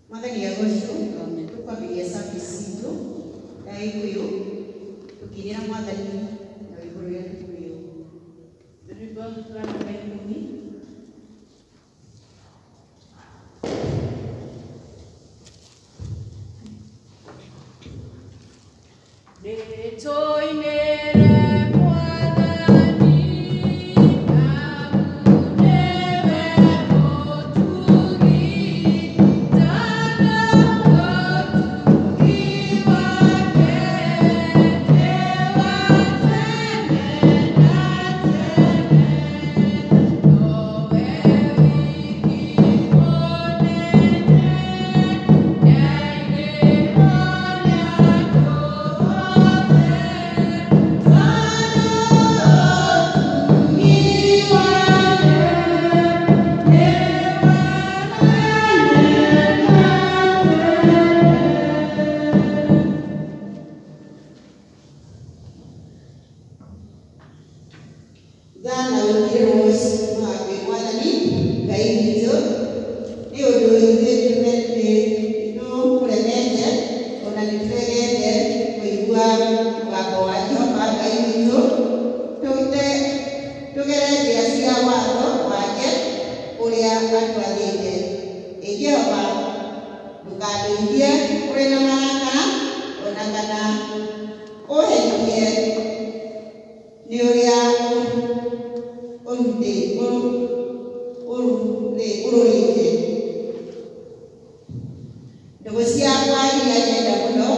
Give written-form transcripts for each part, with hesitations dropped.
Mwathani agocwo. Tukwambĩrĩria service itũ ya Gĩkũyũ tũkĩinĩra Mwathani na rwĩmbo rũrĩa tũkũyũ. Rwĩmbo rwa namba 10. Nĩtũinĩre Mwathani amu nĩwe mũtugi, tondũ ũtugi wake nĩ wa tene na tene. Nowe wiki mũnene, Ngai nĩ andũ othe. Thana gũtirĩ mũgakĩ Mwathani Ngai witũ nĩ ũndũ ithuĩ nĩtũkũremete ona nĩtũregete kũigua mũgambo wa Jehova Ngai witũ tũgere njĩra cia watho wake ũrĩa atwathĩte. Ĩ Jehova, ndũkandũithie ũrĩ na marakara ona kana ũherithie nĩ ũrĩa ũrũrĩte. Ndũgũ ciakwa iria nyenda mũno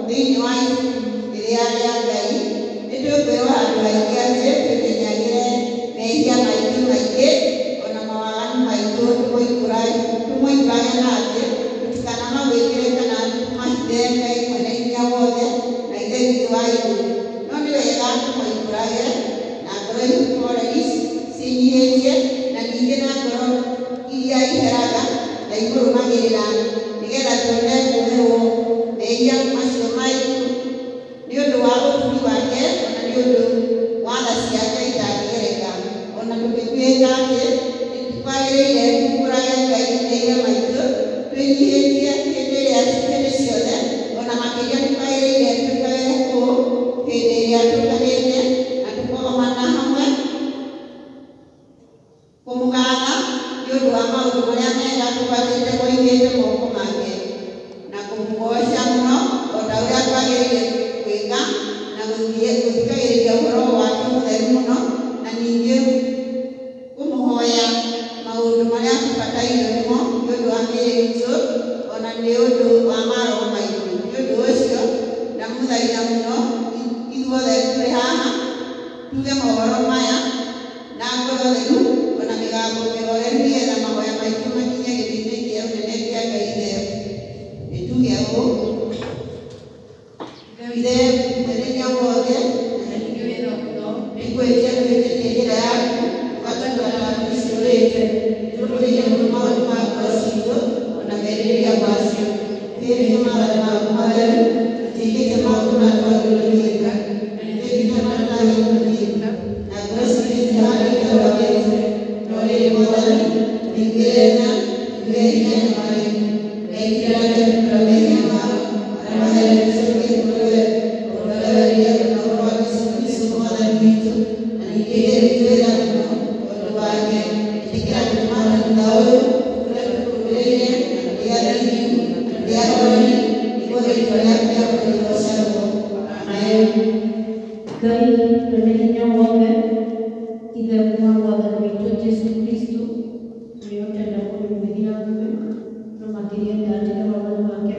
thĩinĩ wa ibuku rĩrĩa rĩa Ngai nĩtũkwĩrwo handũ haingĩ atĩ twĩmenyagĩre mehia maitũ maingĩ ona mawaganu maitũ tũmoimbũrage na atĩ tũtikanamagwĩkĩre kana tũmahithe Ngai mwene hinya wothe na Ithe witũ wa igũrũ. No nĩ wega tũmoimbũrage na ngoro horeri ciĩnyihĩtie na ningĩ na ngoro iria iheraga na ikũrũmagĩrĩra nĩgetha tuone kuoherwo mehia macio maitũ nĩ ũndũ wa ũtugi wake ona nĩ ũndũ wa tha ciake itangĩgereka. Ona tũngĩtuĩka atĩ nĩtwagĩrĩire tumbũrage Ngai mehia maitũ twĩnyihĩtie hĩndĩ ĩrĩa hĩndĩ ciothe, ona makĩria nĩtwagĩrĩire twĩkage ũũ hĩndĩ ĩrĩa tũnganĩte na tũkagomana hamwe kũmũgatha nĩ ũndũ wa maũndũ marĩa mega tũgwatĩte moimĩte moko make na kũmũgoca mũno o ta ũrĩa twagĩrĩire gwĩka na gũthikagĩrĩria ũhoro wake mũtheru mũno na ningĩ kũmũhoya maũndũ marĩa tũbatairio nĩmo nĩ ũndũ wa mĩĩrĩ itũ ona nĩ ũndũ wa maroho maitũ. Nĩ ũndũ ũcio ndamũthaitha mũno ithuothe tũrĩ haha tuge mohoro maya na ngoro theru ona mĩgambo mĩhoreru nĩgetha mahoya maitũ makinye gĩtĩ-inĩ kĩa ũnene kĩa Ngai Ithe. Nĩtuge ũũ: Ithe mwene hinya wothe, Na ningĩ wĩ tha mũno, nĩngwĩtia twĩtĩkie njĩra yaku ũgatũtua ta tũcihũrĩte tũrũmĩrĩire mũno maũndũ ma ngoro citũ ona merirĩria macio. Twĩrĩire maathani maku matheru, tũtiĩkĩte maũndũ marĩa twagĩrĩirwo nĩ gwĩka, na nĩtwĩkĩte marĩa tũtagĩrĩirwo nĩ gwĩka, na ngoro citũ itihaanĩte ũrĩa wagĩrĩire. No rĩrĩ Mwathani, tũiguĩre tha, tũhe hinya na matheru. Ngai kumbũra mehia mao, arĩa matheru tũcoke kũrĩ we, o ũrĩa werire na ũhoro wa Jesũ Kristũ Mwathani witũ, na ningĩ Ithe witũ wĩ tha mũno ũndũ wake. Ĩtĩkĩra gũtũmana thutha ũyũ ũrĩa tũkũrũmĩrĩire na tũrĩ athingu na tũrĩ ahoreri, nĩguo rĩĩtwa rĩaku rĩamũre rĩgoocagwo. Amen. Ngai mwene hinya wothe, Ithe wa Mwathani witũ Jesũ Kristũ, ũrĩa ũtenda mũndũ mwĩhia akue, no makĩria endaga maathani make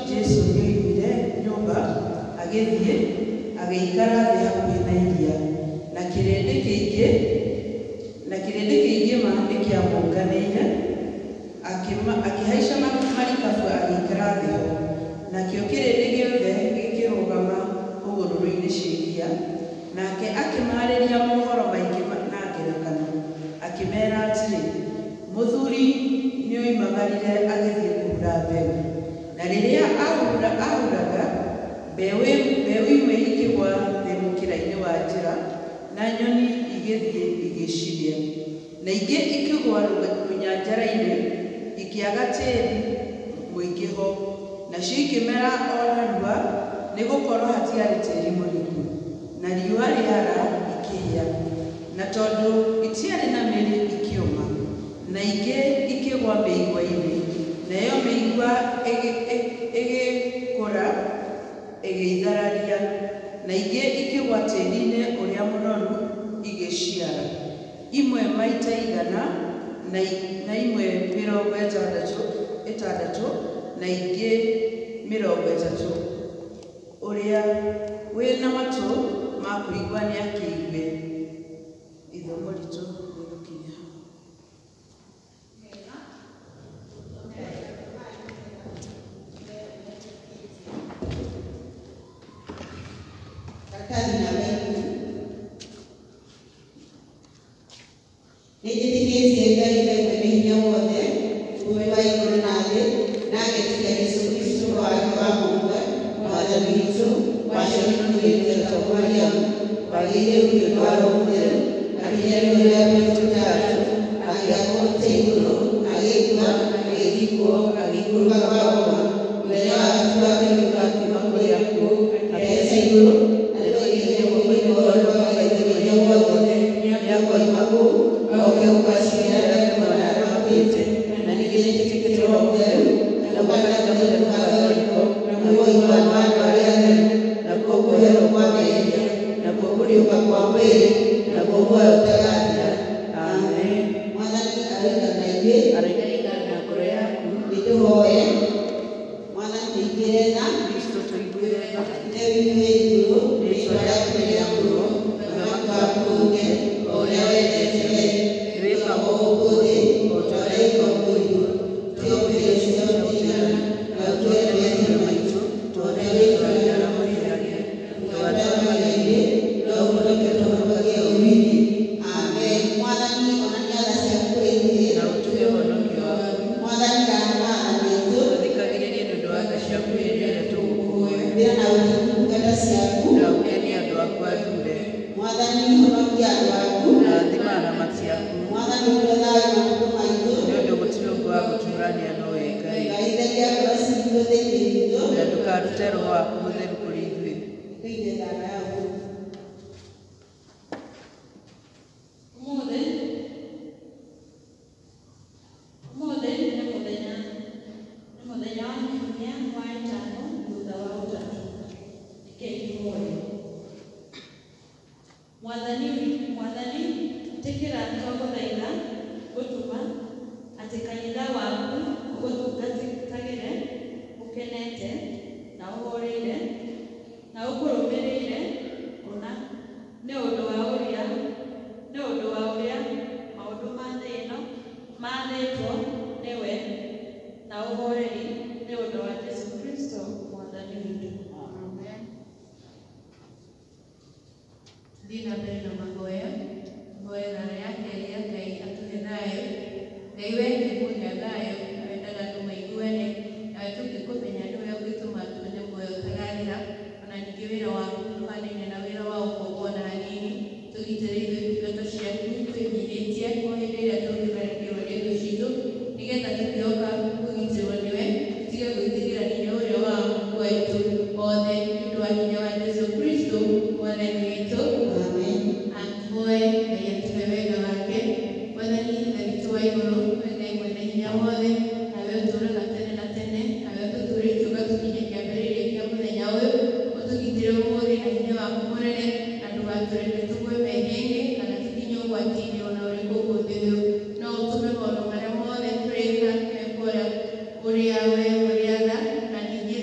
Jesũ nĩoimire nyũmba agĩthiĩ agĩikara thĩ hakuhĩ na iria, na kĩrĩndĩ kĩingĩ ma nĩkĩamũnganĩire. Akĩhaica marikabu agĩikara thĩ ho, nakĩo kĩrĩndĩ gĩothe gĩkĩrũgama hũgũrũrũ-inĩ cia iria. Nake akĩmaarĩria mohoro maingĩ na ngerekano, akĩmeera atĩrĩ, mũthuri nĩoimagarire agĩthiĩ kũhura mbeũ. Na rĩrĩa ahuraga, mbeũ imwe ikĩgwa thĩ mũkĩra-inĩ wa njĩra, na nyoni igĩthiĩ igĩcirĩa. Na ingĩ ikĩgwa rũnyanjara-inĩ, ikĩaga tĩĩri mũingĩ ho, nacio ikĩmera o narua, nĩgũkorwo hatiarĩ tĩĩri mũriku. Na riũa rĩara ikĩhĩa, na tondũ itiarĩ na mĩri ikĩũma. Na ingĩ ikĩgwa mĩigua-inĩ, nayo mĩigua ĩgĩkũra ĩgĩithararia. Na ingĩ ikĩgwa tĩĩri-inĩ ũrĩa mũnoru igĩciara, imwe maita 100, na imwe 60, na ingĩ 30. Ũrĩa wĩna matũ ma kũigua nĩakĩigue. Ithomo ritũ rĩgũkinya hau. Karatathi namba 10. Nĩnjĩtĩkĩtie Ngai Ithe mwene hinya wothe, Mũũmbi wa igũrũ na thĩ, na ngetĩkia Jesũ Kristũ Mũrũ wake wa mũmwe, Mwathani witũ, waciarirwo nĩ Mũtũmwo Mariamu, wagĩire ũndũ wa Roho Mũtheru, akĩnyarirwo rĩa 30, akĩakwo mũtĩ igũrũ, agĩkua, agĩthikwo, agĩikũrũka kwa ngoma, mũthenya wa gatatũ akĩriũka akiuma kũrĩ akuũ, akĩhaica igũrũ, na nĩoigĩte guoko-inĩ kwa ũrĩo kwa Ngai Ithe mwene wothe, nĩakoima kũu oke gũgaciira arĩa me muoyo na arĩa makuĩte. Na ningĩ nĩnjĩtĩkĩtie Roho Mũtheru, naguo kanitha mũtheru Katoliko, naguo ũiguano wa andũ arĩa atheru, nakuo kuoherwo kwa mehia, nakuo kũriũka kwa mwĩrĩ, naguo muoyo ũtagathira. Amen. Mwathani aroikara na ithuĩ, Aroikara na ngoro yaku. Nĩtũhoe. Mwathani tũiguĩre tha. Kristo tũiguĩre tha. Ithe witũ wĩ igũrũ, rĩĩtwa rĩaku nĩrĩamũrwo, ũthamaki waku ũũke, o ũrĩa wendete wee, wĩkagwo gũkũ thĩ o ta ũrĩa wĩkagwo kũu igũrũ. Tũhe irio cia mũigana, na ũtuohere mehia maitũ, ta ũrĩa twĩtwaraga arĩa matwĩhagia. Ndũgatũhe magerio-inĩ, no ũtũhonokie tũhonokagie ũũru-inĩ. Amen. Mwathani onania tha ciaku kũrĩ ithuĩ, na ũtũhe ũhonokio waku. Mwathani rathima aathani aitũ, Tũthikagĩrĩrie nĩ ũndũ wa tha ciaku hĩndĩ ĩrĩa tũgũkũhoya, wĩra na ũthingu ndungata ciaku. na ũkenie andũ aku athure. Mwathani honokia andũ aku, Rathima aramati aku, Mwathani ũtũhe thayũ matukũ maitũ, nĩ ũndũ gũtirĩ ũngĩ wa gũtũũrania nowe Ngai. Ngai theria ngoro citũ thĩinĩ witũ, Na ndũkarute Roho waku Mũtheru kũrĩ ithuĩ. tũigue thana ya ũmũthĩ. Ũmũthĩ nĩ mũthenya wa kiumia wa ĩtano thutha wa ũtatũ. Rekei tũhoe. Mwathani, ĩtĩkĩra twagũthaitha gũtũma atĩ kanitha waku ũgũtungatagĩre ũkenete na ũhoreire na ũkũrũmĩrĩire kũna nĩ ũndũ wa ũrĩa maũndũ ma thĩ ĩno maathĩtwo nĩwe na ũhoreri nĩ ũndũ wa Jesũ Kristũ Mwathani witũ. Amen. Tũthiĩ na mbere na mahoya. Mahoya thara ya kerĩ ya Ngai atũhe thayũ. Ngai we nĩ mũhe thayũ, na wendaga andũ maiguane, nawe tũngĩkũmenya nĩwe ũngĩtũma tuone muoyo ũtagathira, ona ningĩ wĩra waku ndũhanaine na wĩra wa ũkombo ona hanini. Tũgitĩre ithuĩ ndungata ciaku, twĩnyihĩtie o hĩndĩ ĩrĩa tũngĩtharĩkĩrwo nĩ thũ citũ, nĩgetha tũkĩhoka kũgitĩrwo nĩwe, tũtige gwĩtigĩra hinya ũrĩa wa waitũ othe, nĩ ũndũ wa hinya wa Jesũ Kristũ Mwathani witũ. Amen. Atuoe Ngai atũhe wega wake. Mwathani Ithe witũ wa igũrũ, we Ngai mwene hinya wothe, nawe ũtũũraga tene na tene, nawe ũtũtũũrĩtie ũgatũkinyia kĩambĩrĩria kĩa mũthenya ũyũ, ũtũgitĩre ũmũthĩ na hinya waku mũnene, na ndũgatũreke tũgwe mehia-inĩ kana tũkinye ũgwati-inĩ ona ũrĩkũ ũmũthĩ ũyũ. No ũtũme maũndũ marĩa mothe tũrĩka mekwo ũrĩa we ũrĩ tha, na ningĩ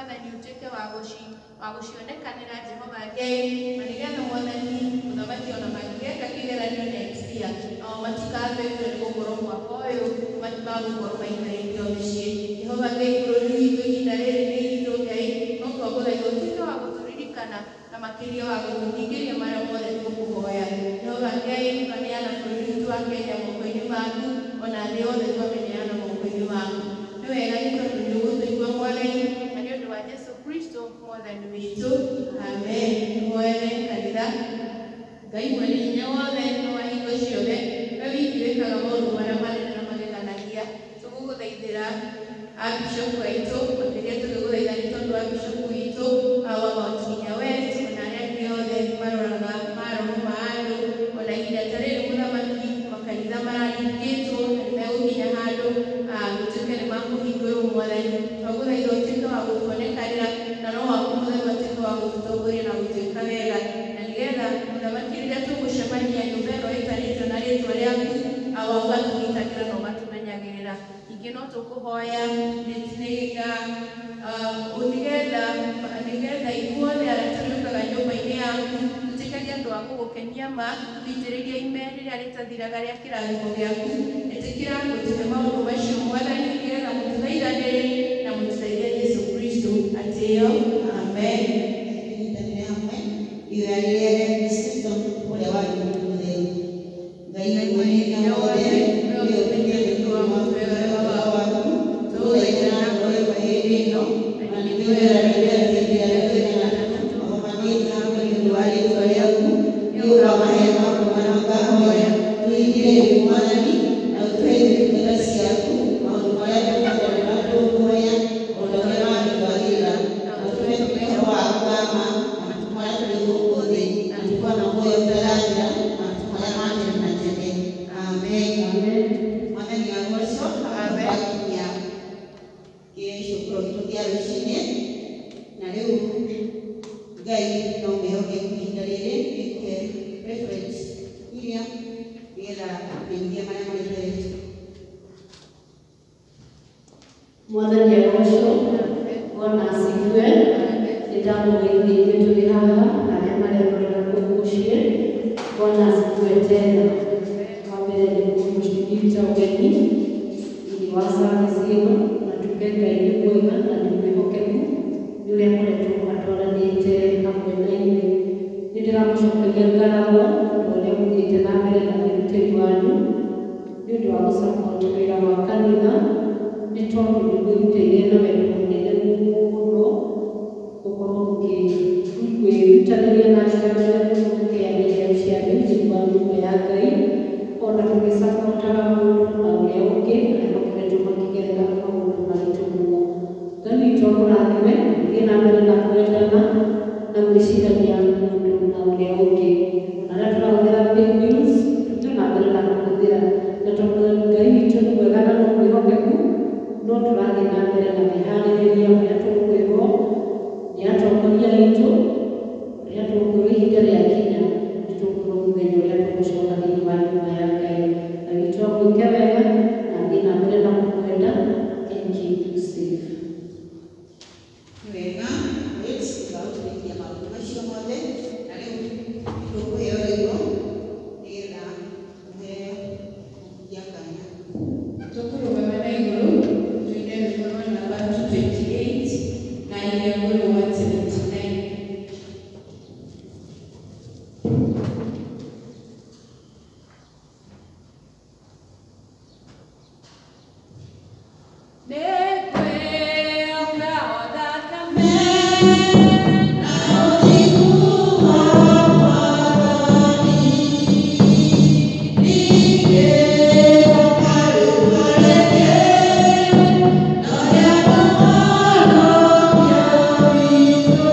Mwathani ũtuĩke wa gũcionekanĩra Jehova Ngai, na nĩgetha Mwathani mũthamaki ona mangĩgeka kĩgeranio next year, nao matikathĩkwo nĩ gũkorwo mwaka ũyũ magũkorwo maikarĩte o mĩciĩ. Jehova Ngai, bũrũri witũ ihinda rĩrĩ nĩ iritũ Ngai, no twagũthaitha ũtuĩke wa gũtũririkana na makĩria wa gũtũhingĩria marĩa mothe tũkũhoya. Jehova Ngai, twaneana bũrũri witũ wa Kenya moko-inĩ maku, ona thĩ yothe twamĩneana moko-inĩ maku. Nĩ wega nĩ tondũ nĩ ũgũtũigua Mwathani, na nĩ ũndũ wa Jesũ Kristo Mwathani witũ. Amen. Tũhoere kanitha. Ngai mwene hinya wothe na wa hingo ciothe, we wiki wĩkaga maũndũ marĩa manene na mageganagia. Tũgũgũthaithĩra abishopu aitũ, makĩria tũgĩgũthaitha nĩ tondũ wa bishopu witũ wa Mount Kenya West, ona arĩa angĩ othe maroraga maroho ma andũ, ona ihinda ta rĩrĩ mũthamaki makanitha marahingĩtwo na nĩmegũkinya handũ gũtuĩke nĩ makũhingũrwo Mwathani. Twagũthaitha ũtuĩke wa gũtuonekanĩra na roho waku mũtheru atuĩke wa gũtũtongoria na gũtuĩka wega, na nĩgetha mũthamaki rĩrĩa tũgũcemania nyũmba ĩno ĩtanĩtio na rĩtwa rĩaku, awa ũgatũgitagĩra na ũgatũmenyagĩrĩra. Ningĩ no tũkũhoya nĩgetha ithuothe arĩa tũrĩũkaga nyũmba-inĩ yaku tũtuĩkage andũ a gũgũkenia ma, tũitĩrĩrie ime rĩrĩa rĩtathiraga rĩa kĩrathimo gĩaku. Ĩtĩkĩra gũtũhe maũndũ macio Mwathani, nĩgetha mũtũthaithanĩre na mũtũteithie Jesũ Kristo atĩo. Amen. Tũnyitanĩre hamwe ihoya rĩrĩa rĩa Kristo ũrĩa warĩ mũndũ mũtheru. Ngai mwene hinya wothe, nĩwe ũtũmĩte ũndũ wa wega waku, tũgũthaitha na ngoro ĩmwe hĩndĩ ĩno, na nĩguo rĩrĩa rĩrĩa rĩrĩa magomanĩte hamwe nĩ ũndũ wa rĩĩtwa rĩaku, nĩ ũkamahe maũndũ marĩa makahoya. Tũhingĩrĩrie Mwathani, na ũtũhe ndungata ciaku maũndũ marĩa tũkũhoya na tũkũhoya, o ta ũrĩa mangĩtwagĩrĩra, na ũtũme tũmenye ũhoro waku wa ma matukũ marĩa tũrĩ gũkũ thĩ, na tũkorwo na muoyo ũtagathira matukũ marĩa ma tene na tene. Amen. Mwathani agocwo. Twakinyia gĩcukũro gitũ kĩa rũcinĩ, na rĩu Ngai no mwĩhokeku ihinda rĩrĩ nĩkũhe reference iria nĩgetha menyithie marĩa marĩ mbere itũ. Mwathani agocwo. Bwana asifiwe. Nĩndamũgeithia ithuĩ tũrĩ haha na arĩa marerorera kũu mũciĩ. Bwana asifiwe tena. Wa mbere nĩ kũmũnyita ũgeni thĩinĩ wa service ĩno, na tuge Ngai nĩ mwega na nĩ mwĩhokeku nĩ ũrĩa akoretwo atwaranĩte hamwe na inyuĩ. Nĩ ndĩramũcokeria ngatho nĩ ũrĩa mũthiĩte na mbere na wĩrutĩri wanyu nĩ ũndũ wa gũsupport wĩra wa kanitha, nĩ tondũ nĩ mwĩrutĩire na wendo mũnene mũno gũkorwo mũkĩĩrutanĩria na njĩra nene mũno mũkĩheana iheo cianyu thĩinĩ wa nyũmba ya Ngai, ona mũgĩsupportaga mũndũ na ũrĩa ũngĩ arĩa makoretwo makĩgerera maũndũ maritũ mũno. Ngai witũ amũrathime, mũthiĩ na mbere na kwendana na gwĩciragia mũndũ na ũrĩa ũngĩ. Ona arĩa tũrahũthĩra paybills, tũthiĩ na mbere na kũhũthĩra, na tondũ Ngai witũ nĩ mwega na nĩ mwĩhokeku, no tũrathiĩ na mbere na meharĩrĩria marĩa tũkwĩrwo nĩ atongoria aitũ, rĩrĩa tũkwĩrwo ihinda rĩakinya, nĩ tũkwĩrwo mũthenya ũrĩa tũgũcoka thĩinĩ wa nyũmba ya Ngai. Ngai witũ amwĩke wega na athiĩ na mbere na kũmwenda and keep you safe. Nĩ wega, wait tũgagũtũrĩkia maũndũ macio mothe, na rĩu tũkũheo rwĩmbo nĩgetha ũhe mũhunjia kanya. Tũkũrũgama na igũrũ tũine rwĩmbo rwa namba 228 na iria ngũrũ 179. Nĩkwĩoka o thakame Na ũthingu wa Mwathani, ningĩhoka rĩũa rĩngĩ, na ũrĩa mũhonokia witũ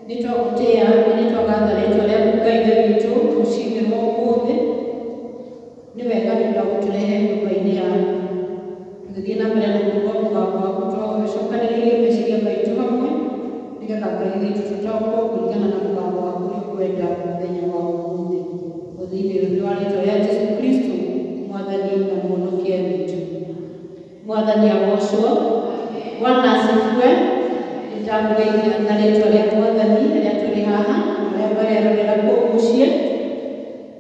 Nĩ twagũtĩĩa na nĩ twagatha rĩtwa rĩaku Ngai Ithe witũ rũcinĩ rwa ũmũthĩ. Nĩ wega nĩ ũndũ wa gũtũrehe nyũmba-inĩ yaku. Tũgĩthiĩ na mbere na kũigua mũgambo waku twacokanĩrĩirie meciria maitũ hamwe nĩgetha Ngai witũ tũtaũkwo kũringana na mũgambo waku ũrĩa ũkwenda mũthenya wa ũmũthĩ. Thĩinĩ wa rĩtwa rĩa Jesũ Kristo Mwathani na Mũhonokia witũ. Mwathani agocwo. Bwana asifiwe. Nĩndamũgeithia na rĩtwa rĩa Mwathani rĩrĩa tũrĩ haha arĩa marerorera kũu mũciĩ,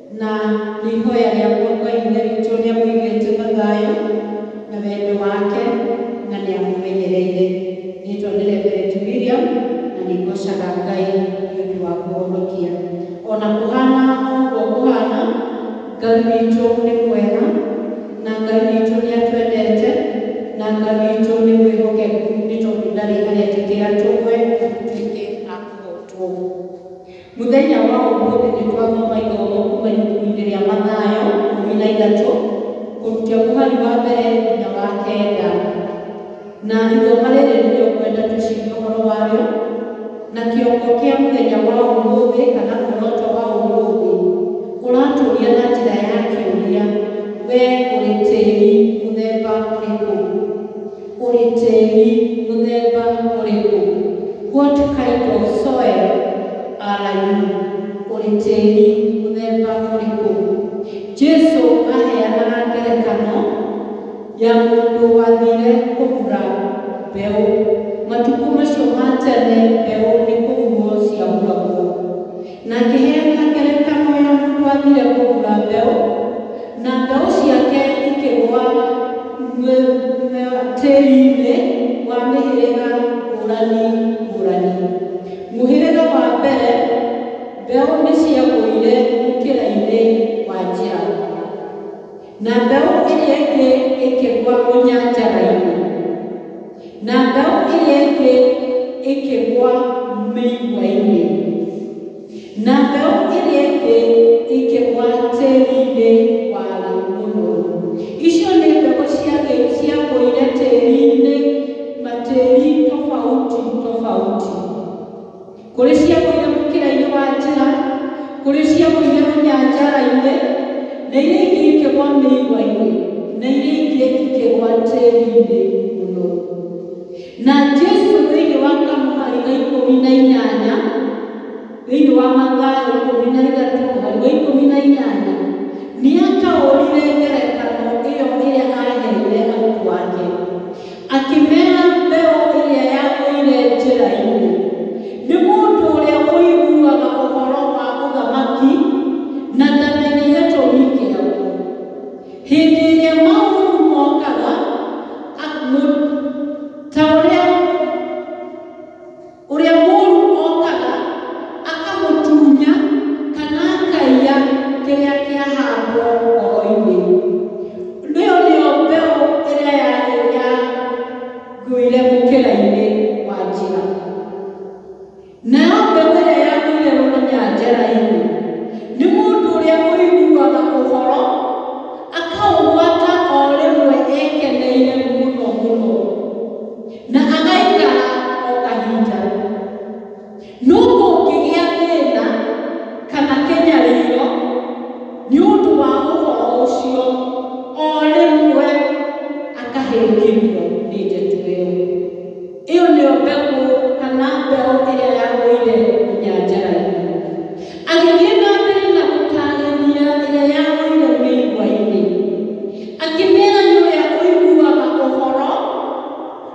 na nĩ ihoya rĩakwa Ngai Ithe witũ nĩamũigĩte na thayũ na wendo wake na nĩamũmenyereire. Rĩtwa nĩ Reverend Miriam na nĩngocaga Ngai nĩ ũndũ wa kũhonokia. Ona kũhana ũguo kũhana, Ngai witũ nĩ mwega na Ngai witũ nĩatwendete na Ngai witũ nĩ mwĩhokeku nĩ tondũ ndarĩ aretĩkĩra tũgwe na tũtuĩke a kũhotwo. Mũthenya wa ũmũthĩ nĩ twathoma ithomo kuma ibuku-inĩ rĩa Mathayo 13 kũruta mũhari wa mbere nginya wa kenda, na ithoma rĩrĩ nĩrĩo ngwenda tũcirie ũhoro warĩo, na kĩongo kĩa mũthenya wa ũmũthĩ kana muoroto wa ũmũthĩ ũratũria na njĩra ya kĩũria, we ũrĩ tĩri mũthemba ũrĩkũ? Ũrĩ tĩri mũthemba ũrĩkũ? What kind of soil are you? Ũrĩ tĩri mũthemba ũrĩkũ? Jesu aheanaga ngerekano ya mũndũ wathire kũhura mbeũ. Matukũ macio ma tene mbeũ nĩ kũhurwo ciahuragwo, na akĩheana ngerekano ya mũndũ wathire kũhura mbeũ, na mbeũ ciake ikĩgwa tĩri-inĩ wa mĩhĩrĩga ngũrani ngũrani. Mũhĩrĩga wa mbere, mbeũ nĩ ciagũire mũkĩra-inĩ wa njĩra, na mbeũ ĩrĩa ĩngĩ ĩkĩgwa mũnyanjara-inĩ, na mbeũ ĩrĩa ĩngĩ ĩkĩgwa mĩigua-inĩ, na mbeũ ĩrĩa ĩngĩ ĩkĩgwa tĩri-inĩ warĩ mũnoru. Icio nĩ mbegũ ciagũire tĩri-inĩ, matĩri tofauti tofauti. Kũrĩ ciagũire mũkĩra-inĩ wa njĩra, kũrĩ ciagũire mũnyanjara-inĩ, na iria ingĩ ikĩgwa mĩigua-inĩ, na iria ingĩ ikĩgwa tĩri-inĩ mũnoru. Na Jesu thĩinĩ wa kamũhari ga 18, thĩinĩ wa Mathayo 13 mũhari wa 18, nĩataũrire ngerekano ĩyo ĩrĩa aheire arutwo ake, akĩmera mbeũ ĩrĩa yagũire njĩra-inĩ nĩ mũndũ ũrĩa ũiguaga ũhoro wa ũthamaki na ndamenye gĩtũmi kĩaguo. Hĩndĩ ĩrĩa maũru mokaga, ta ũrĩa mũũru okaga akamũtunya kana akaiya kĩrĩa kĩahandwo ngoro-inĩ. Ĩyo nĩyo mbeũ ĩrĩa yagũire mũkĩra-inĩ wa njĩra. Nayo mbeũ ĩrĩa yagũire rũnyanjara-inĩ nĩ mũndũ ũrĩa ũiguaga ũhoro akaũgwata o rĩmwe ekeneire mũno mũno na agaikara o kahinda. No kũngĩgĩa thĩna kana kĩnyariro nĩ ũndũ wa ũhoro ũcio, o rĩmwe akahĩngithio nĩ ndeto ĩyo. Ĩyo nĩyo mbegũ kana mbeũ ĩrĩa yagũire mũnyanjara-inĩ. Agĩthiĩ na mbere na gũtaarĩria ĩrĩa yagũire mĩigua-inĩ, akĩmera nĩ ũrĩa ũiguaga ũhoro,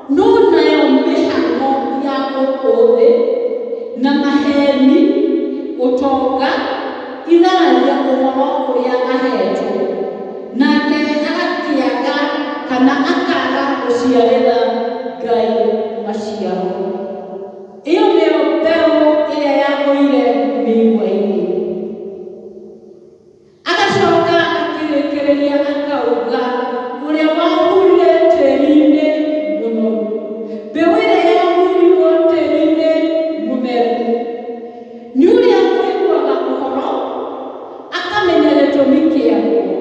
no nayo mĩhang'o ya gũkũ thĩ na maheni, ũtonga itharagia ũhoro ũrĩa ahetwo, nake agakĩaga kana akaga gũciarĩra Ngai maciaro. Ĩyo nĩyo mbeũ ĩrĩa yagũire mĩigua-inĩ. Agacoka akĩrĩkĩrĩria akauga ũrĩa wahurire tĩri-inĩ mũnoru, mbeũ ĩrĩa yahurirwo tĩri-inĩ mũmeru nĩ ũrĩa ũiguaga ũhoro akamenya gĩtũmi kĩaguo.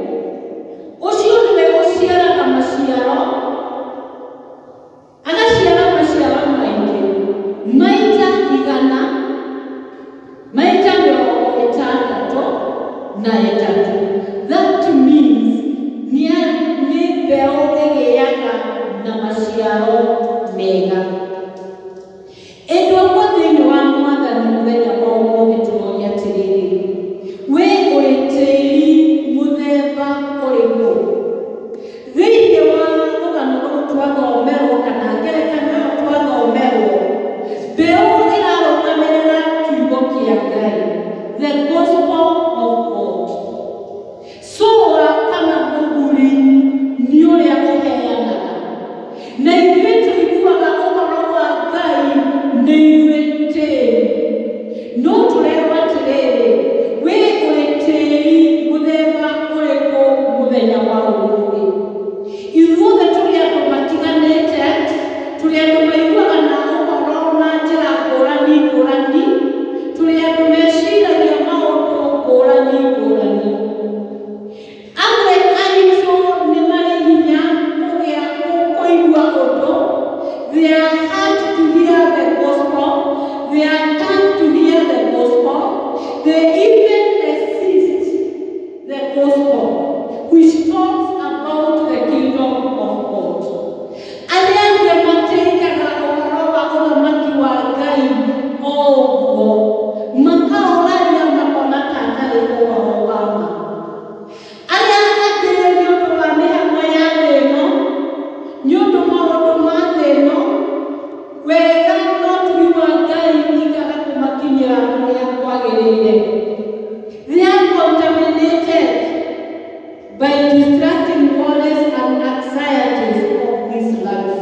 Ũcio nĩwe ũciaraga maciaro. na ĩtatũ. That means nĩ mbeũ ĩgĩaga na maciaro mega. Endwa akwa thĩinĩ wa Mwathani, mũthenya wa ũmũthĩ tũroria atĩrĩrĩ, we ũrĩ tĩri mũthemba ũrĩkũ? Thĩinĩ wa rũgano rũrũ twathomerwo kana ngerekano ĩyo twathomerwo, mbeũ ĩrarũgamĩrĩra kiugo kĩa Ngai, the gospel of God. Soa kana mũguri nĩ ũrĩa ũheanaga, na ithuĩ tũiguaga ũhoro wa Ngai nĩ ithuĩ tĩri. No tũrerwo atĩrĩrĩ, wĩ ũrĩ tĩri mũthemba ũrĩkũ mũthenya wa ũmũthĩ? Ithuothe tũrĩ andũ matiganĩte, tũrĩ andũ maiguaga na ũhoro na njĩra ngũrani ngũrani, tũrĩ andũ meciragia maũndũ ngũrani ngũrani. Amwe aitũ nĩ marĩ hinya kũgĩa kũigua ũndũ. They are hard to hear the gospel. They are tough to hear the gospel. They even resist the gospel, which talks about the kingdom of God. Arĩa angĩ matĩkaga ũhoro wa ũthamaki wa Ngai o ũguo, makaũraria makona ta atarĩ ũhoro wa ma. Arĩa angĩ nĩ ũndũ wa mĩhang'o ya thĩ ĩno, nĩ ũndũ maũndũ ma thĩ ĩno, wega na ũtugi wa Ngai ikaga kũmakinyĩra ũrĩa kwagĩrĩire. They are contaminated by distracting worries and anxieties of this life.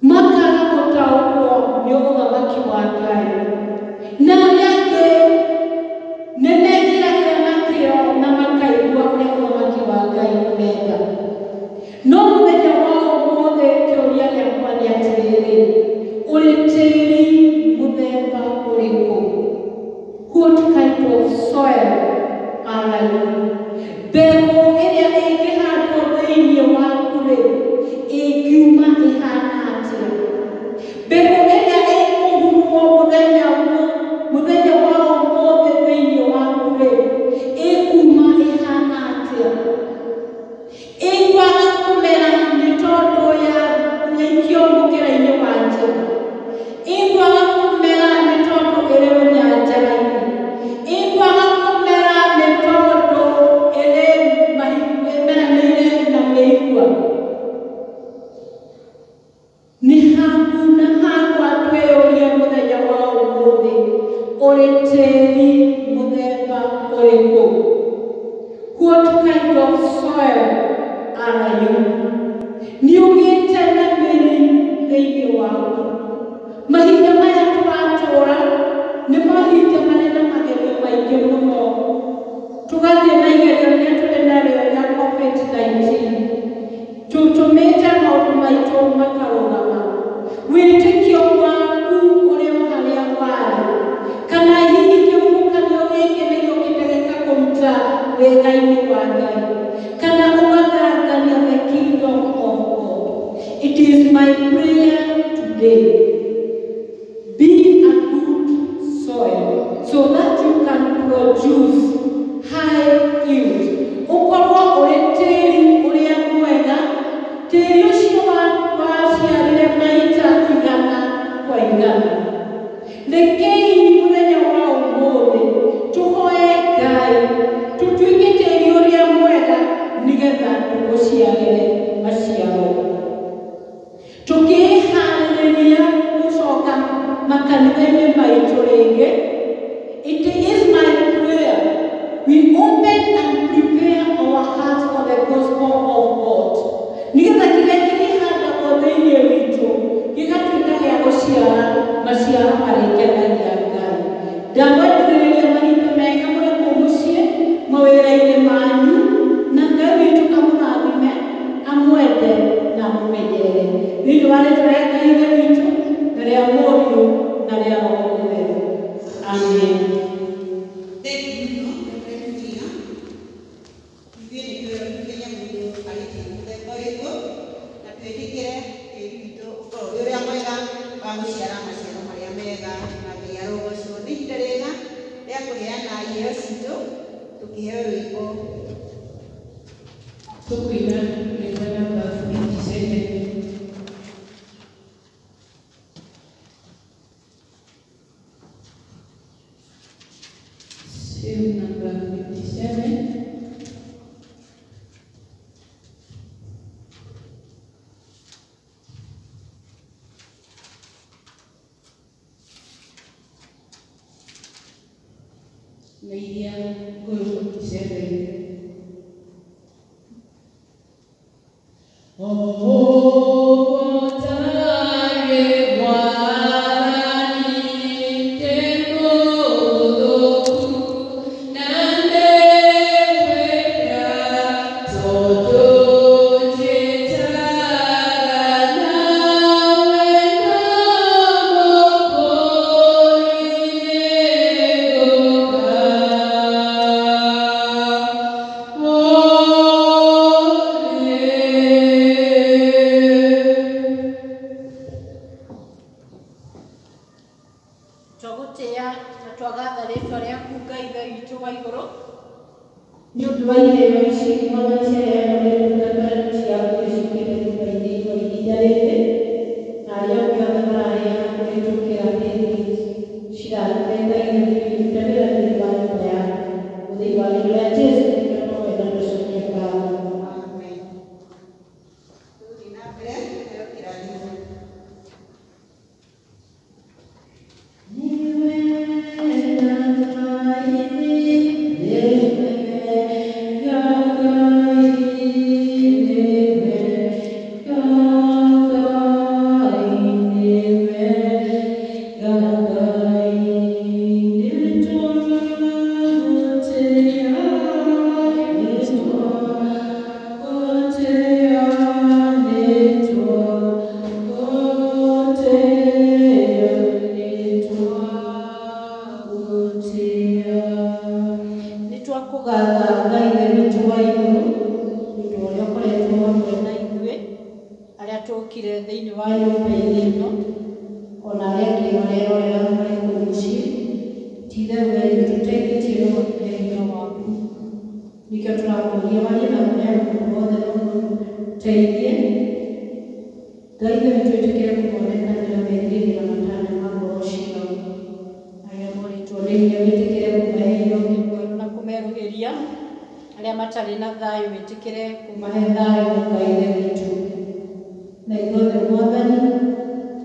Makaga gũtaũkwo nĩ ũthamaki wa Ngai. Na arĩa angĩ nĩ mekĩragĩra na kĩo na makaigua ũrĩa ũthamaki wa Ngai ũrenda. No mũthenya wa ũmũthĩ kĩũria gĩakwa nĩ atĩrĩrĩ, ũrĩ tĩri mũthemba ũrĩkũ? What kind of soil are you? Mbegũ ĩrĩa ĩngĩhandwo thĩinĩ waku rĩ, ĩngiuma ĩhana atĩa? Mbegũ ĩrĩa ĩkũhurwo mũthenya wa ũmũthĩ thĩinĩ waku rĩ, ĩkuma ĩhana atĩa? Ĩkwaga kũmera nĩ tondũ ya yaikio mũkĩra-inĩ wa njĩra. Ĩkwaga kũmera nĩ tondũ ĩrĩ rũnyanjara-inĩ. Ĩkwaga kũmera nĩ tondũ ĩrĩ ĩmeranĩire na mĩigua. Nĩ haku na hakwa twĩyũrie mũthenya wa ũmũthĩ, ũrĩ tĩri mũthemba ũrĩkũ? What kind of soil are you? Nĩ ũgĩte na mĩri thĩinĩ waku. Mahinda maya tũratũra nĩ mahinda marĩ na magerio maingĩ mũno. Tũgathiĩ na igerio rĩrĩa tũrĩ narĩo rĩa COVID-19. Tũtũmĩte maũndũ maitũ makarũgama. Wĩtĩkio waku ũrĩ o harĩa warĩ. Kana hihi kĩhuhũkanio gĩkĩ nĩkĩo kĩngĩgĩkakũruta wĩra-inĩ wa Ngai. Kana ũgathangania the kingdom of God. It is my prayer today. Be a good soil so that you can produce high yield. Ũkorwo ũrĩ tĩri ũrĩa mwega, tĩri ũcio waciarire maita igana kwa igana. Rekei mũthenya wa ũmũthĩ tũhoe Ngai tũtuĩke tĩri ũrĩa mwega nĩgetha tũgũciarĩre maciaro. Tũkĩharĩrĩria gũcoka makanitha-inĩ maitũ rĩngĩ, it is my prayer we open and prepare our hearts for the gospel of God. Nĩgetha kĩrĩa kĩrĩhandagwo thĩinĩ witũ gĩgatuĩka gĩa gũciara maciaro marĩkenagia Ngai. Ndamwendithĩrĩria mahinda mega mũrĩ kũu mũciĩ, mawĩra-inĩ manyu, na Ngai witũ amũrathime, amwende na amũmenyerere. Thĩinĩ wa rĩtwa rĩa Ngai Ithe witũ, na rĩa Mũriũ, na rĩa Roho Mũtheru. Amen. Thank you mũno, Reverend Tina. Ithuĩ nĩ tũmenye mũndũ arĩ tĩri mũthemba ũrĩkũ, na twĩtĩkĩre tĩri witũ ũkorwo ũrĩ ũrĩa mwega wa gũciara maciaro marĩa mega na Ngai arogocwo. Nĩ ihinda rĩega. kũheana iheo citũ tũkĩheo rwĩmbo. Tũkũina rwĩmbo namba 57. Same number 57. Na iria ngũyũ 47. Twagutia na twagatha rĩtwa rĩaku Ngai Ithe witũ wa igũrũ nĩ ũndũ wa iheo ici mwathani ciaheanwo nĩ ndungata ciaku ciũkĩte nyũmba-inĩ ĩno ihinda rĩrĩ na arĩa angĩ othe maraheana kũhĩtũkĩra hĩndĩ cirathime Ngai Ithe witũ wĩra thĩinĩ wa nyũmba yaku thĩinĩ wa rĩtwa rĩa Jesũ nĩkĩo twahoya na twacokia ngatho. Amen. Tũgũthiĩ na mbere kũheo kĩrathimo. Nĩ twakũgatha Ngai Ithe witũ wa igũrũ nĩ ũndũ ũrĩa ũkoretwo hamwe na ithuĩ arĩa tũkire thĩinĩ wa nyũmba-inĩ ĩno ona arĩa angĩ marerorera marĩ kũu mũciĩ. Ti itherũ we nĩ ũtũteithĩtie na ũgatũhe hinya waku, nĩkĩo tũrakũria warie na ngoro ya mũndũ wothe na ũmũteithie. Ngai Ithe witũ ĩtĩkĩre kũmonekanĩra merirĩria na matanya ma ngoro ciao. Arĩa morĩtwo nĩ hinya wĩtĩkĩre kũmahe hinya ũngĩ mwerũ na kũmerũhĩria. Arĩa matarĩ na thayũ wĩtĩkĩre kũmahe thayũ Ngai Ithe witũ. Na ithuothe Mwathani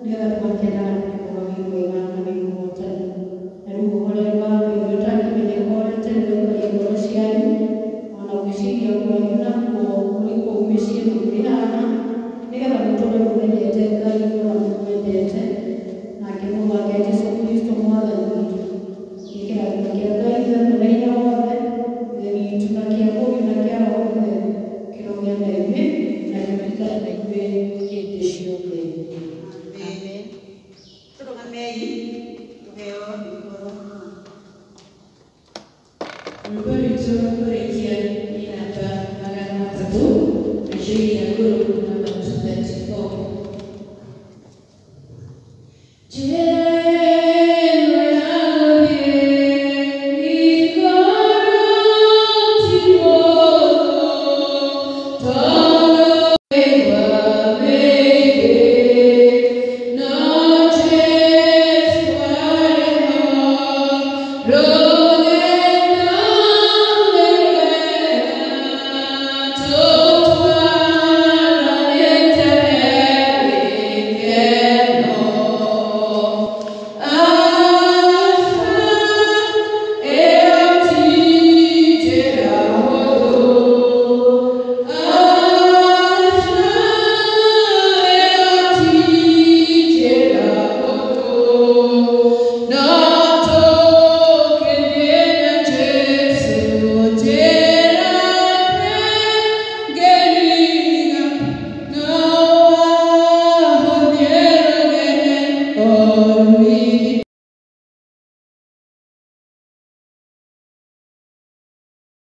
nĩgetha tũgakenaga tũgĩkorwo wĩ mwega na wĩ mũhotani. Na rĩu ũhoreri wa Ngai ũrĩa ũtangĩmenyeka ũrĩa tene ũkaria ngoro cianyu ona gwĩciria kwanyu nakuo mũrĩ kũu mĩciĩ na mũrĩ haha nĩgetha mũtũũre mũmenyete Ngai ona mũmwendete nake Mũrũ wake Jesũ Kristo Mwathani witũ. Nĩ kĩrathimo kĩa Ngai Ithe mwene hinya wothe, Ithe witũ na kĩa Mũriũ na kĩa Roho Mũtheru kĩrogĩa na ithuĩ na kĩroikara na ithuĩ hĩndĩ ciothe. Amen. Tũrũgamei tũheo rwĩmbo. Rwĩmbo rwitũ rũrĩ